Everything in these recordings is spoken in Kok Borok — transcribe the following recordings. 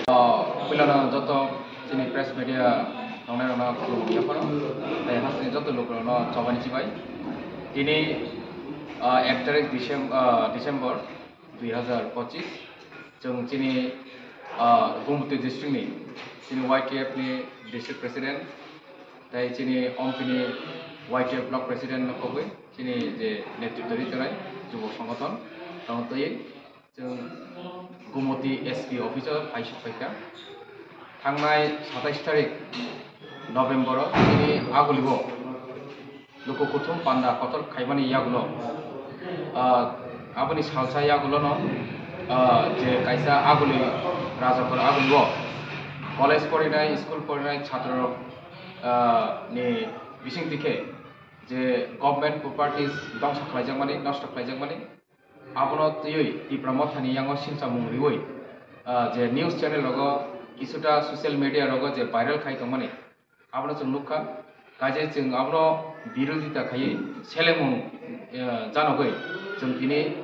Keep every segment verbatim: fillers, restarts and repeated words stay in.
Ah, puilano joto chini press media tongnai rokno khulumung yapharo. Tei hasteni joto lukurokno chobani chibai. Tini, ah, ek tarik Decem-, ah, December dui hazar pochis, chwng chini, ah, Gumoti district ni chini Y T F ni district president, tei chini Ompini Y T F block president no kogwi chini je netritw ri tongnai jubo songothon, tamo twi chwng Gumoti S P office o phai sokphaikha. Thangnai satais tarik November o chini Agulio luku kuthum panda kotor khaimani yagulo, ah, aboni salsa yagulono, ah, je kaisa Aguli Rajakor Agulio college porinai, school porinai chhatrorok, ah, ni bisingtwi khe je government properties dongsa khlaijakmani, nosto khlaijakmani, abono twiwi Tipra Mothani yango singchamung riwi, ah, je news channel rogo, kisuta social media rogo je viral khai tongmani, abono chwng nukha. Kaisa chwng abono birodita khaiwi selemung, ah, janogwi chwng tini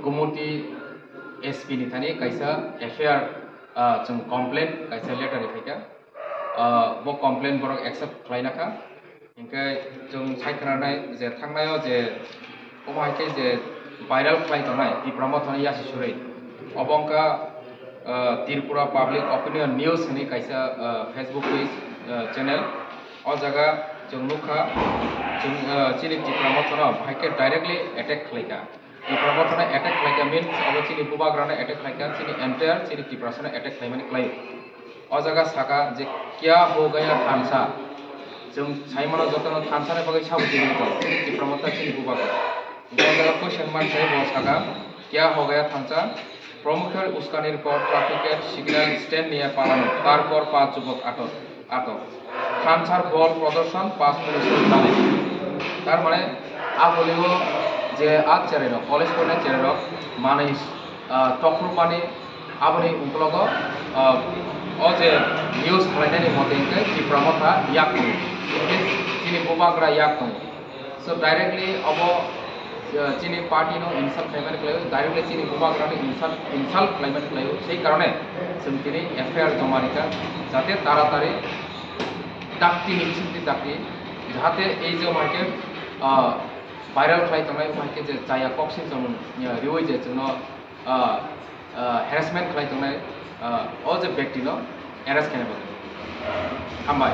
Gumoti S P ni thani kaisa F I R, ah, chwng complaint, kaisa letter rwphaikha. Ah, bo complaint borok accept khlaina kha. Hinkhe chwng sai khwnanai je thangnaio je omo hai khe je viral khlai tongnai Tipra Mothani yasi surwi. Obo wngkha, ah, Tripura Public Opinion News hwnwi kaisa, ah, Facebook page, ah, channel. O jaga chwng nukha, chwng, ah, chini Tipra Mothano bahai khe directly attack khlaikha. Tipra Mothano attack khlaikha means abo chini bubagrano attack khlaikha, chini entire chini Tiprasano attack khlaimani khlaio. O jaga saka je kya ho gaya thansa. Chwng saimano jotono thansa ni bagwi sabo tini to, chini Tipra Motha chini bubagra. O jaga question mark sai bo saka kya ho gaya thansa. Pramukher uskanir por traffic signal stand niya palano, tarpor pa chubok atok. Atok. Thansar bol prodorshon pas police dale. Tar mane a bolio je a chererok, college pornai chererok manwi, ah, tokrupmani aboni ukologo, ah, o je news khlainani mote hinkhe Tipra Motha yak tongo. Hinkhe chini bubagra yak tongo. So directly abo, uh, chini party no insult khlaimani khlaio, directly chini bubagrano insult, insult khlaimani khlaio. Sei karone chwng tini F I R joma rikha, jate taratari dakti ni bisingtwi dakti, jahate ei je omo hai khe, uh, viral khlai tongnai omo hai khe je chaya kok sinchomung, uh, riwi je chwngno, uh, uh, harassment khlai tongnai, uh, o je bektino arrest khaina bagwi. Hambai.